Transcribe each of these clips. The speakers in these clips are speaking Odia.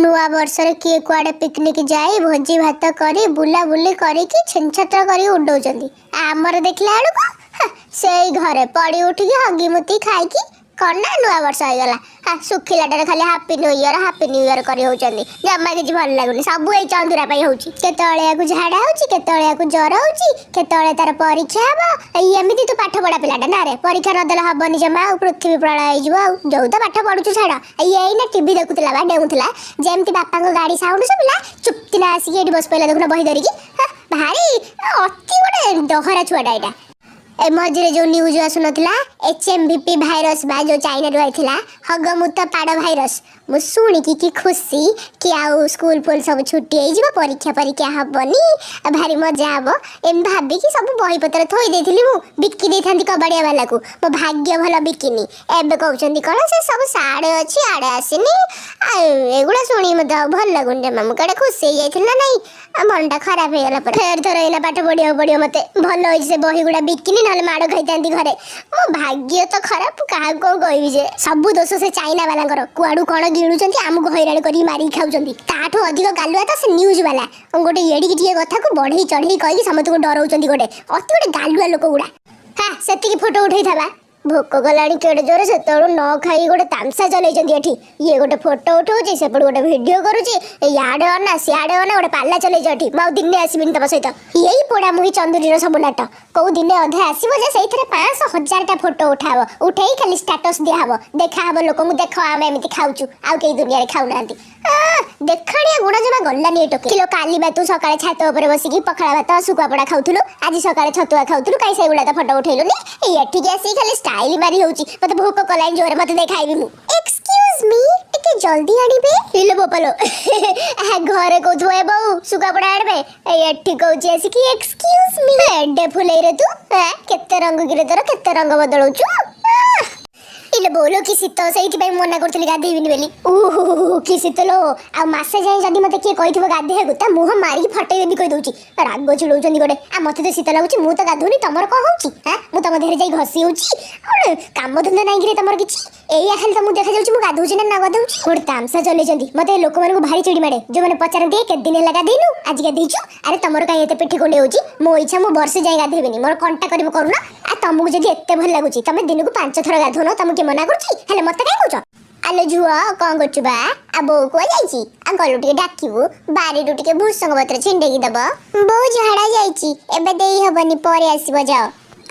ନୂଆ ବର୍ଷରେ କିଏ କୁଆଡ଼େ ପିକନିକ୍ ଯାଇ ଭୋଜି ଭାତ କରି ବୁଲାବୁଲି କରିକି ଛିନଛତ୍ର କରି ଉଡଉଛନ୍ତି। ଆମର ଦେଖିଲା ବେଳକୁ ସେଇ ଘରେ ପଡ଼ି ଉଠିକି ହଗି ମୁତି ଖାଇକି କ'ଣ ନା ନୂଆ ବର୍ଷ ହେଇଗଲା। ହଁ, ଶୁଖିଲାଟାରେ ଖାଲି "Happy New Year, Happy New Year" କରି ହଉଛନ୍ତି। ଜମା କିଛି ଭଲ ଲାଗୁନି। ସବୁ ଏଇ ଚନ୍ଦୁରା ପାଇଁ ହଉଛି। କେତେବେଳେ ୟାକୁ ଝାଡ଼ା ହଉଛି, କେତେବେଳେ ୟାକୁ ଜ୍ୱର ହଉଛି, କେତେବେଳେ ତାର ପରୀକ୍ଷା ହବ। ଏଇ ଏମିତି ତୁ ପାଠ ପଢା ପିଲାଟା ନା ରେ? ପରୀକ୍ଷା ନଦେଲେ ହବନି ଜମା, ଆଉ ପୃଥିବୀ ପ୍ରଳୟ ହେଇଯିବ। ଆଉ ଯୋଉ ତ ପାଠ ପଢୁଛୁ ଛାଡ଼। ଏଇ ଏଇନା ଟିଭି ଦେଖୁଥିଲା ବା, ଡେଉଁଥିଲା। ଯେମିତି ବାପାଙ୍କ ଗାଡ଼ି ସାଉଣ୍ଡ ଶୁଭିଲା, ଚୁପକିନା ଆସିକି ଏଠି ବସି ପଇଲା, ଦେଖୁନ ବହି ଧରିକି। ଭାରି ଅତି ଗୋଟେ ଡହରା ଛୁଆଟା ଏଇଟା। ଏ ମଝିରେ ଯୋଉ ନ୍ୟୁଜ୍ ଆସୁନଥିଲା, ଏଚଏମଭିପି ଭାଇରସ ବା ଯୋଉ ଚାଇନାରୁ ଆଇଥିଲା, ହଗମୁତ ପାଡ଼ ଭାଇରସ, ମୁଁ ଶୁଣିକି କି ଖୁସି କି ଆଉ ସ୍କୁଲ ଫୁଲ ସବୁ ଛୁଟି ହେଇଯିବ, ପରୀକ୍ଷା ପରୀକ୍ଷା ହବନି, ଆଉ ଭାରି ମଜା ହବ, ଏମିତି ଭାବିକି ସବୁ ବହିପତ୍ର ଥୋଇ ଦେଇଥିଲି। ମୁଁ ବିକି ଦେଇଥାନ୍ତି କବାଡ଼ିଆ ବାଲାକୁ, ମୋ ଭାଗ୍ୟ ଭଲ ବିକିନି। ଏବେ କହୁଛନ୍ତି କ'ଣ ସେ ସବୁ ସାଡ଼େ ଅଛି, ଆଡ଼େ ଆସିନି। ଆଉ ଏଗୁଡ଼ା ଶୁଣି ମୋତେ ଆଉ ଭଲ ଲାଗୁନି ଜମା। ମୁଁ କେଡ଼େ ଖୁସି ହେଇଯାଇଥିଲି ନା ନାଇଁ, ଆଉ ମନଟା ଖରାପ ହେଇଗଲା ପରେ। ଫେର ଥରେ ଏଇନା ପାଠ ପଢିବାକୁ ପଡ଼ିବ ମତେ। ଭଲ ହେଇଛି ସେ ବହି ଗୁଡ଼ା ବିକିନି, ନହେଲେ ମାଡ଼ ଖାଇଥାନ୍ତି ଘରେ। ମୋ ଭାଗ୍ୟ ତ ଖରାପ, କାହାକୁ କଣ କହିବି ଯେ ସବୁ ଦୋଷ ସେ ଚାଇନା ବାଲାଙ୍କର। କୁଆଡୁ କଣ ଗିଳୁଛନ୍ତି, ଆମକୁ ହଇରାଣ କରିକି ମାରିକି ଖାଉଛନ୍ତି। ତାଠୁ ଅଧିକ ଗାଲୁଆ ତ ସେ ନ୍ୟୁଜ୍ ବାଲା। ଗୋଟେ ଏଡ଼ିକି ଟିକେ କଥାକୁ ବଢେଇ ଚଢେଇ କହିକି ସମସ୍ତଙ୍କୁ ଡରଉଛନ୍ତି। ଗୋଟେ ଅତି ଗୋଟେ ଗାଲୁଆ ଲୋକ ଗୁଡ଼ା। ହଁ, ସେତିକି ଫଟୋ ଉଠେଇଥାବା। ଭୋକ କଲାଣି କେଡ଼େ ଜୋରେ, ସେତେବେଳୁ ନ ଖାଇ ଗୋଟେ ତାମସା ଚଲେଇଛନ୍ତି ଏଠି। ଇଏ ଗୋଟେ ଫଟୋ ଉଠଉଛି, ସେପଟୁ ଗୋଟେ ଭିଡିଓ କରୁଛି, ଇଆଡ଼େ ଅନା ସିଆଡ଼େ ଅନା, ଗୋଟେ ପାଲା ଚଲେଇଛ ଏଠି। ମୁଁ ଆଉ ଦିନେ ଆସିବିନି ତମ ସହିତ। ଏଇ ପୋଡ଼ା ମୁହିଁ ଚନ୍ଦୁରୀର ସବୁ ନାଟ। କୋଉ ଦିନେ ଅଧେ ଆସିବ ଯେ ସେଇଥିରେ 500 ହଜାରଟା ଫଟୋ ଉଠାହବ, ଉଠେଇ ଖାଲି ଷ୍ଟାଟସ୍ ଦିଆହବ, ଦେଖାହବ ଲୋକଙ୍କୁ, ଦେଖ ଆମେ ଏମିତି ଖାଉଛୁ, ଆଉ କେହି ଦୁନିଆରେ ଖାଉନାହାନ୍ତି। ଦେଖାଣିଆ ଗୁଣ ଜମା ଗଲାନି ଏ ଟୋକି। କିଲୋ, କାଲି ବା ତୁ ସକାଳେ ଛାତ ଉପରେ ବସିକି ପଖାଳ ଭାତ ଶୁଖୁଆ ପୋଡ଼ା ଖାଉଥିଲୁ, ଆଜି ସକାଳେ ଛତୁଆ ଖାଉଥିଲୁ, କାଇଁ ସେଗୁଡ଼ା ତ ଫଟୋ ଉଠେଇଲୁନି? ଏଇ ଏଠିକି ଆସିକି ଖାଲି ଷ୍ଟାଇଲ ମାରି ହଉଛି। ମତେ ଭୋକ କଲାଣି ଜୋରେ, ମତେ ଦେ, ଖାଇବି ମୁଁ। ଏକ୍ସକ୍ୟୁଜ ମି, ଟିକେ ଜଲ୍ଦି ଆଣିବେ। ଇଲୋ ବୋପାଲୋ, ଘରେ କହୁଥିବ ଏ ବୋଉ ଶୁଖୁଆ ପୋଡ଼ା ଆଣିବେ, ଏଇ ଏଠି କହୁଛି ଆସିକି ଏକ୍ସକ୍ୟୁଜ ମି। ଏଡେ ଫୁଲେଇରେ ତୁ, କେତେ ରଙ୍ଗ କିରେ ତୋର? କେତେ ରଙ୍ଗ ବଦଳଉଛୁ? ଇଲେ ବୋଲୋ, କି ଶୀତ! ସେଇଥିପାଇଁ ମନା କରୁଥିଲି ଗାଧେଇବିନି ବୋଲି। ଉହୁ, କି ଶୀତ ଲୋ! ଆଉ ମାସେ ଯାଏଁ ଯଦି ମତେ କିଏ କହିଥିବ ଗାଧେଇବାକୁ, ତା ମୁହଁ ମାରିକି ଫଟେଇ ଦେବି କହିଦଉଛି। ରାଗ ଚିଡଉଛନ୍ତି ଗୋଟେ। ଆଉ ମତେ ତ ଶୀତ ଲାଗୁଛି, ମୁଁ ତ ଗାଧଉନି, ତମର କଣ ହଉଛି? ହାଁ, ମୁଁ ତମ ଦେହରେ ଯାଇ ଘଷି ହଉଛି? ଗୋଟେ କାମ ଧନ୍ଦା ନାଇଁ କିରେ ତମର କିଛି? ଏଇଆ ଖାଲି ତମକୁ ଦେଖାଯାଉଛି ମୁଁ ଗାଧଉଛି ନା ନ ଗାଧଉଛି? ଗୋଟେ ତାମସା ଚଲେଇଛନ୍ତି। ମତେ ଏ ଲୋକମାନଙ୍କୁ ଭାରି ଚିଡି ମାଡେ, ଯୋଉମାନେ ପଚାରନ୍ତି, "ଏ, କେତେ ଦିନ ହେଲା ଗାଧେଇନୁ? ଆଜି ଗାଧେଇଛୁ? ଆରେ, ତମର କାହିଁ ଏତେ ପିଠି କୁଣ୍ଡେଇ ହଉଛି? ମୋ ଇଚ୍ଛା, ମୁଁ ବର୍ଷେ ଯାଏଁ ଗାଧେଇବିନି, ମୋର କଣ୍ଟା କରିବ କରୁନ। ଆଉ ତମକୁ ଯଦି ଏତେ ଭଲ ଲାଗୁଛି, ତମେ ଦିନକୁ ପାଞ୍ଚ ଥର ଗାଧଉନ, ତମକୁ କିଏ ମନା କରୁଛି? ହେଲେ ମତେ କାଇଁ କହୁଛ? ଆଲୋ ଝୁଅ, କଣ କରୁଛୁ ବା? ଆଉ ବୋଉ କୁଆ ଯାଇଛି? ଆଉ ଗଲୁ ଟିକେ ଡାକିବୁ, ବାରିରୁ ଟିକେ ଭୃସଙ୍ଗ ପତ୍ର ଛିଣ୍ଡେଇକି ଦବ। ବୋଉ ଝାଡା ଯାଇଛି, ଏବେ ଦେଇ ହବନି, ପରେ ଆସିବ ଯାଅ।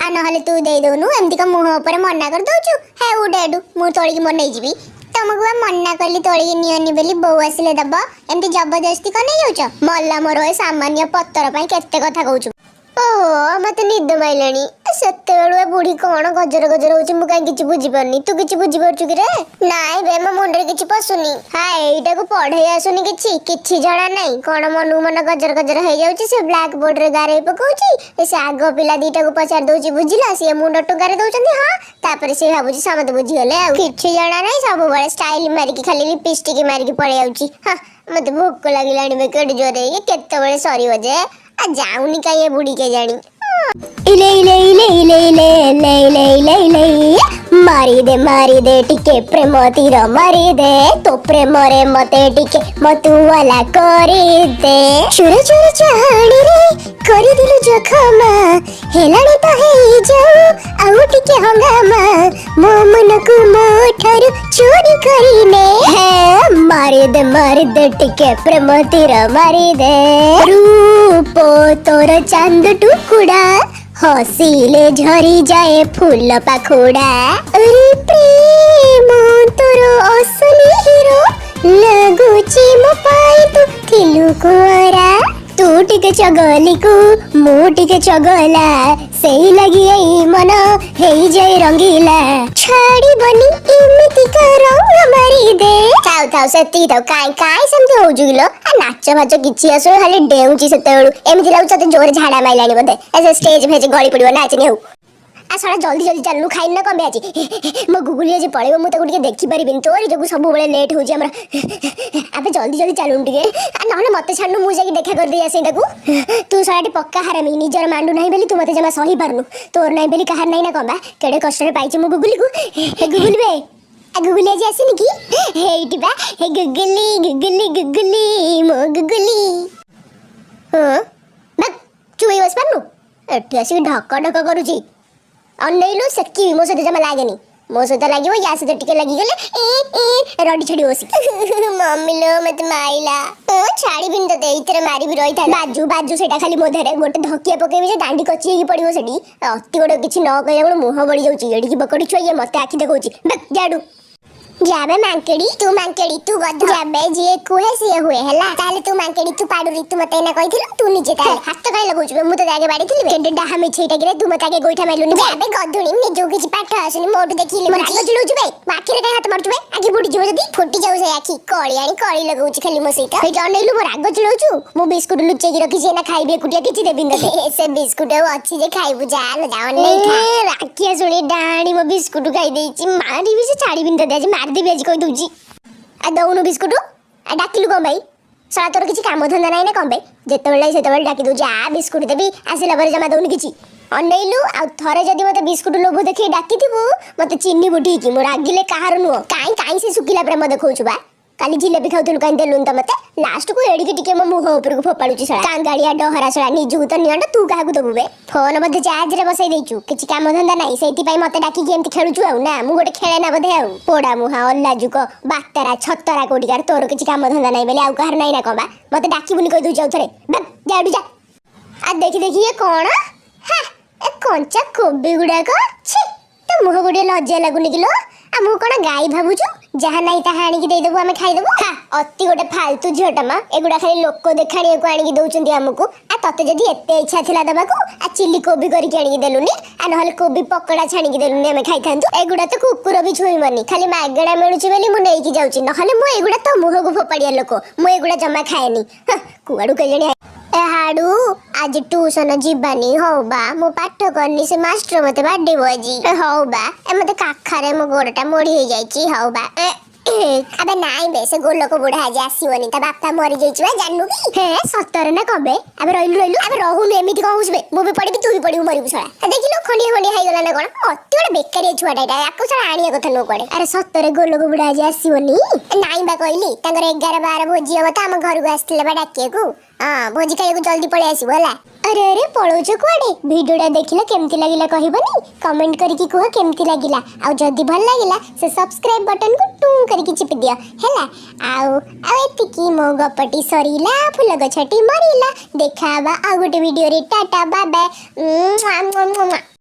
ଆଉ ନହେଲେ ତୁ ଦେଇ ଦଉନୁ। ଏମିତି କଣ ମୁହଁ ଉପରେ ମନା କରିଦଉଛୁ? ହେ, ଉଡେ ଏଠୁ, ମୁଁ ତୋଳିକି ମୋର ନେଇଯିବି। ତମକୁ ବା ମନା କଲି ତୋଳିକି ନିଅନି ବୋଲି, ବୋଉ ଆସିଲେ ଦବ। ଏମିତି ଜବରଦସ୍ତି କଣ ନେଇଯାଉଛ? ମଲା ମୋର, ଏ ସାମାନ୍ୟ ପତର ପାଇଁ କେତେ କଥା କହୁଛୁ। ଓହୋ, ମତେ ନିଦ ମାଇଲାଣି। ସେତେବେଳୁ ଏ ବୁଢୀ କଣ ଗଜର ଗଜର ହଉଛି, ମୁଁ କାହିଁ କିଛି ବୁଝିପାରୁନି। ତୁ କିଛି ବୁଝିପାରୁଛୁ କି ରେ? ନାଇଁ ବେ, ମୋ ମୁଣ୍ଡରେ କିଛି ପଶୁନି। ହଁ, ଏଇଟାକୁ ପଢେଇ ଆସୁନି କିଛି, କିଛି ଜଣା ନାହିଁ। କଣ ମନକୁ ମନ ଗଜର ଗଜର ହେଇଯାଉଛି। ସେ ବ୍ଲାକ୍ ବୋର୍ଡରେ ଗାରେଇ ପକଉଛି, ସେ ଆଗ ପିଲା ଦିଟାକୁ ପଚାରି ଦଉଛି, ବୁଝିଲା? ସିଏ ମୁଣ୍ଡ ଟୁଙ୍ଗାରି ଦଉଛନ୍ତି ହଁ। ତାପରେ ସେ ଭାବୁଛି ସମସ୍ତେ ବୁଝିଗଲେ। ଆଉ କିଛି ଜଣା ନାହିଁ, ସବୁବେଳେ ଷ୍ଟାଇଲ ମାରିକି ଖାଲି ଲିପିଷ୍ଟିକ ମାରିକି ପଳେଇ ଯାଉଛି। ହଁ, ମତେ ଭୋକ ଲାଗିଲାଣି ବେ କେଡେ ଜୋରେ। ଇଏ କେତେବେଳେ ସରିବ ଯେ? ଆ ଯାଉନି କାଇଁ ଏ ବୁଢୀ କେଜାଣି। ଇଲେ ଇଲେ ଇଲେ ଇଲେ ଇଲେ ଇଲେ ଇଲେ ଇଲେ ଇଲେ, ମାରିଦେ ମାରିଦେ ଟିକେ ପ୍ରେମ ତୀର ମାରିଦେ, ତୋ ପ୍ରେମରେ ମତେ ଟିକେ ମତୁଆଲା କରିଦେ। ଚୋର ଚୋର ଚାହାଣୀରେ କରିଦିଲୁ ଜଖମା, ହେଲାଣି ତ ହେଇଯାଉ ଆଉ ଟିକେ ହଙ୍ଗାମା, ମୋ ମନକୁ ମୋ ଠାରୁ ଚୋରି କରିନେ। ହେ, ମାରିଦେ ମାରିଦେ ଟିକେ ପ୍ରେମ ତୀର ମାରିଦେ। ରୂପ ତୋର ଚାନ୍ଦ ଟୁକୁଡ଼ା, ହସିଲେ ଝରି ଯାଏ ଫୁଲ ପାଖୁଡ଼ା। ଆରେ ପ୍ରେମ ତୋର ଅସଲି ହିରୋ ଲାଗୁଛି, ମୋ ପାଇଁ ତୁ ଥିଲୁ କୁଆରା। ତୁ ଟିକେ ଚଗଲିକୁ, ମୁଁ ଟିକେ ଚଗଲା, ସେଇ ଲାଗି ଏଇ ମନ ହେଇଯାଏ ରଙ୍ଗିଲା। ଛାଡ଼ିବନି ଏମିତିକା ରଙ୍ଗ ମାରିଦେ। ଥାଉ ଥାଉ, ସେତିକି ଥାଉ। କାଇଁ କାଇଁ ସେମିତି ହଉଛୁ କିଲୋ? ଆ ନାଚ ଫାଚ କିଛି ଆସୁନି, ଖାଲି ଡେଉଁଛି ସେତେବେଳୁ। ଏମିତି ଲାଗୁଛି ତତେ ଜୋରେ ଝାଡା ମାଇଲାଣି ବୋଧେ। ଏ ସେ ଷ୍ଟେଜ ଫେଜ ଗଳି ପଡିବ, ନାଚନି ହଉ। ଆ ଶଳା, ଜଲ୍ଦି ଜଲ୍ଦି ଚାଲୁନୁ। ଖାଇନି ନା କଣ ଆଜି? ମୋ ଗୁଗୁଲି ଆଜି ପଳେଇବ, ମୁଁ ତାକୁ ଟିକେ ଦେଖିପାରିବିନି। ତୋରି ଯୋଗୁ ସବୁବେଳେ ଲେଟ୍ ହଉଛି ଆମର। ଆବେ, ଜଲ୍ଦି ଜଲ୍ଦି ଚାଲୁନୁ ଟିକେ। ଆ ନହେଲେ ମତେ ଛାଡୁନୁ, ମୁଁ ଯାଇକି ଦେଖା କରିଦେଇ ଆସେ ତାକୁ। ତୁ ଶଳାଟି ପକ୍କା ହାରାମି। ନିଜର ମାଣ୍ଡୁ ନାହିଁ ବୋଲି ତୁ ମତେ ଜମା ସହି ପାରୁନୁ। ତୋର ନାହିଁ ବୋଲି କାହାର ନାହିଁ ନା କଣ ବା? କେଡ଼େ କଷ୍ଟରେ ପାଇଛି ମୁଁ ଗୁଗୁଲିକୁ। ଗୁଗୁଲି ବେ। ଆ ଗୁଗୁଲି ଆଜି ଆସିନି କି? ହେଇଟି ବା। ହେ ଗୁଗୁଲି, ଗୁଗୁଲି, ଗୁଗୁଲି, ମୋ ଗୁଗୁଲି। ହଁ, ଭାగ్। ଚୁପ୍ ହେଇ ବସିପାରୁନୁ? ଏଠି ଆସିକି ଢକ ଢକ କରୁଛି। ଅନେଇଲୁ, ସେକିବି। ମୋ ସହିତ ଜମା ଲାଗେନି। ମୋ ସହିତ ଲାଗିବ, ୟା ସହିତ ଟିକେ ଲାଗିଗଲେ ଏ ଏ ରଡି ଛାଡିବ ବସିକି। ମମି ଲୋ, ମତେ ମାଇଲା। ମୁଁ ଛାଡ଼ିବିନି ତତେ, ଏଇଥିରେ ମାରିବି, ରହିଥା। ବାଜୁ ବାଜୁ ସେଇଟା ଖାଲି ମୋ ଦେହରେ। ଗୋଟେ ଧକିଆ ପକେଇବି ଯେ ଦାଣ୍ଡି କଚି ହେଇକି ପଡିବ ସେଠି। ଅତି ଗୋଟେ କିଛି ନ କହିଲା ବେଳୁ ମୁହଁ ବଳି ଯାଉଛି। ଏଡ଼ିକି ବକଡ଼ି ଛୁଆ ଇଏ, ମତେ ଆଖି ଦେଖଉଛି। ଜାଡୁ ଯାବେ। ମାଙ୍କେଡି, ତୁ ମାଙ୍କେଡି, ତୁ ଗଧ। ଯାବେ, ଯିଏ କୁହେ ସିଏ ହୁଏ। ହେଲା, ତାହେଲେ ତୁ ମାଙ୍କେଡି, ତୁ ପାଡୁରି। ତୁ ମତେ ଏଇନା କହିଥିଲୁ, ତୁ ନିଜେ ତାହେଲେ ହାତ କାଇଁ ଲଗାଉଛୁ ବେ? ମୁଁ ତତେ ଆଗେ ବାଡେଇଥିଲି ବେ? କେଡେ ଡାହା ମିଛେଇଟା କିରେ, ତୁ ମତେ ଆଗେ ଗୋଇଠା ମାରିଲୁନି? ଯାବେ ଗଧୁଣି, ନିଜକୁ କିଛି ପାଠ ଆସୁନି, ମୋଠୁ ଦେଖିଲି। ମୋର ରାଗ ଚିଡଉଛି ବେ। ମୋ ଆଖିରେ କାଇଁ ହାତ ମାରୁଛୁ ବେ? ଆଖି ଫୁଟିଯିବ ଯଦି। ଫୁଟି ଯାଉ ସେ ଆଖି। କଳି ଆଣି କଳି ଲଗାଉଛି ଖାଲି ମୋ ସହିତ। ଏଇଠି ଅନେଇଲୁ, ମୋ ରାଗ ଚିଡଉଛୁ। ମୁଁ ବିସ୍କୁଟ ଲୁଚେଇକି ରଖିଛି, ଏଇନା ଖାଇବି ଏକୁଟିଆ, କିଛି ଦେବିନି ତତେ। ସେ ବିସ୍କୁଟ ଆଉ ଅଛି ଯେ ଖାଇବୁ? ଯା ଲୋ ଯା, ଅନେଇ ଖା। ରାଖିଆ ଶୁଣି ଡାହାଣୀ ମୋ ବିସ୍କୁଟ ଖାଇ ଦେଇଛି। ମାରିବି ସେ, ଛାଡ଼ିବିନି ତତେ ଆଜି, ମାରିଦେବି ଆଜି କହିଦଉଛି। ଆଉ ଦଉନୁ ବିସ୍କୁଟ, ଆଉ ଡାକିଲୁ କଣ ପାଇଁ? ଶଳା, ତୋର କିଛି କାମ ଧନ୍ଦା ନାହିଁ ନା କଣ ପାଇଁ? ଯେତେବେଳେ ନାହିଁ ସେତେବେଳେ ଡାକି ଦଉଛି, ଆ ବିସ୍କୁଟ ଦେବି, ଆସିଲା ପରେ ଜମା ଦଉନି କିଛି। ଅନେଇଲୁ, ଆଉ ଥରେ ଯଦି ମତେ ବିସ୍କୁଟ ଲୋଭ ଦେଖେଇ ଡାକିଥିବୁ, ମତେ ଚିହ୍ନିବୁ ଠିକ। ମୁଁ ରାଗିଲେ କାହାର ନୁହଁ। କାଇଁ କାଇଁ ସେ ଶୁଖିଲା ପ୍ରେମ ଦେଖଉଛୁ ବା? କାଲି ଜିଲେପି ଖାଉଥିଲୁ, କାଇଁ ଦେଲୁନି ତ ମତେ? ଲାଷ୍ଟକୁ ଏଡ଼ିକି ଟିକେ ମୋ ମୁହଁ ଉପରକୁ ଫୋପାଡୁଛି ଶଳା। କାଙ୍ଗାଳିଆ ଡହରା ଶଳା, ନିଜକୁ ତ ନିଅଣ୍ଟ, ତୁ କାହାକୁ ଦବୁ ବେ? ଫୋନ ବୋଧେ ଚାର୍ଜରେ ବସେଇ ଦେଇଛୁ। କିଛି କାମ ଧନ୍ଦା ନାହିଁ, ସେଇଥିପାଇଁ ମତେ ଡାକିକି ଏମିତି ଖେଳୁଛୁ ଆଉ ନା? ମୁଁ ଗୋଟେ ଖେଳେ ନା ବୋଧେ ଆଉ? ପୋଡା ମୁହାଁ, ଅଲାଜୁକ, ବାତରା, ଛତରା କୋଉଠିକାର। ତୋର କିଛି କାମ ଧନ୍ଦା ନାହିଁ ବୋଲି ଆଉ କାହାର ନାହିଁ ନା କଣ ବା? ମତେ ଡାକିବୁନି କହିଦଉଛି ଆଉ ଥରେ। ବା, ଯା ଏଠୁ ଯା। ଆଉ ଦେଖି ଦେଖି, ଇଏ କଣ? ହା, ଏ କଞ୍ଚା କୋବି ଗୁଡାକ, ଛି, ତୋ ମୁହଁକୁ ଟିକେ ଲଜ୍ଜା ଲାଗୁନି କିଲୋ? ଆଉ ମୁଁ କଣ ଗାଈ ଭାବୁଛୁ, ଯାହା ନାହିଁ ତାହା ଆଣିକି ଦେଇଦେବୁ, ଆମେ ଖାଇଦେବୁ? ହା, ଅତି ଗୋଟେ ଫାଲତୁ ଝିଅଟା ମା। ଏଗୁଡା ଖାଲି ଲୋକ ଦେଖାଣିବାକୁ ଆଣିକି ଦଉଛନ୍ତି ଆମକୁ। ଆଉ ତତେ ଯଦି ଏତେ ଇଚ୍ଛା ଥିଲା ଦବାକୁ, ଆଉ ଚିଲି କୋବି କରିକି ଆଣିକି ଦେଲୁନି? ଆଉ ନହେଲେ କୋବି ପକୋଡା ଛାଣିକି ଦେଲୁନି, ଆମେ ଖାଇଥାନ୍ତୁ। ଏଗୁଡା ତ କୁକୁର ବି ଛୁଇଁବନି। ଖାଲି ମାଗଣା ମିଳୁଛି ବୋଲି ମୁଁ ନେଇକି ଯାଉଛି, ନହେଲେ ମୁଁ ଏଗୁଡା ତ ମୁହଁକୁ ଫୋପାଡ଼ିଆ ଲୋକ। ମୁଁ ଏଗୁଡା ଜମା ଖାଏନି। ହଁ, କୁଆଡୁ କେଜାଣି। ଏ ହାଡୁ, ଆଜି ଟ୍ୟୁସନ ଯିବାନି, ହଉ ବା? ମୁଁ ପାଠ କରିନି, ସେ ମାଷ୍ଟର ମତେ ବାଡେଇବ ଆଜି। ଏ ହଉ ବା। ଏ ମତେ କାଖାରେ ମୋ ଗୋଡଟା ମୋଡି ହେଇଯାଇଛି, ହଉ ବା। ଏ, ଆବେ ନାଇଁ ବେ, ସେ ଗୋଲକ ବୁଢା ଆଜି ଆସିବନି। ତା ବାପା ମରିଯାଇଛି ବା, ଜାଣିନୁ କି? ହେ, ସତରେ ନା କଣ ବେ? ଆବେ ରହିଲୁ ରହିଲୁ, ଆବେ ରହୁନୁ। ଏମିତି କଣ ହଉଛୁ ବେ? ମୁଁ ବି ପଡିବି, ତୁ ବି ପଡିବୁ, ମରିବୁ ଶଳା। ଆ ଦେଖିଲୁ, ଖଣ୍ଡିଆ ଖଣ୍ଡିଆ ହେଇଗଲା ନା କଣ? ଅତି ଗୋଟେ ବେକାରିଆ ଛୁଆଟା ଏଇଟା, ୟାକୁ ଶଳା ଆଣିବା କଥା ନୁହଁ କୁଆଡେ। ଆରେ ସତରେ ଗୋଲକ ବୁଢା ଆଜି ଆସିବନି? ନାଇଁ ବା କହିଲି, ତାଙ୍କର 11-12 ଭୋଜି ହବ ତ, ଆମ ଘରକୁ ଆସିଥିଲେ ବା ଡାକିବାକୁ। ହଁ, ଭୋଜି ଖାଇବାକୁ ଜଲ୍ଦି ପଳେଇ ଆସିବୁ, ହେଲା? ଆରେ ଆରେ, ପଳଉଛ କୁଆଡେ? ଭିଡିଓଟା ଦେଖିଲ, କେମିତି ଲାଗିଲା କହିବନି? କମେଣ୍ଟ କରିକି କୁହ କେମିତି ଲାଗିଲା। ଆଉ ଯଦି ଭଲ ଲାଗିଲା, ସେ ସବସ୍କ୍ରାଇବ ବଟନକୁ ଟୁଁ କରିକି ଚିପି ଦିଅ, ହେଲା? ଆଉ ଆଉ ଏତିକି, ମୋ ଗପଟି ସରିଲା, ଫୁଲ ଗଛଟି ମରିଲା। ଦେଖା ହବା ଆଉ ଗୋଟେ ଭିଡିଓରେ। Tata, bye bye.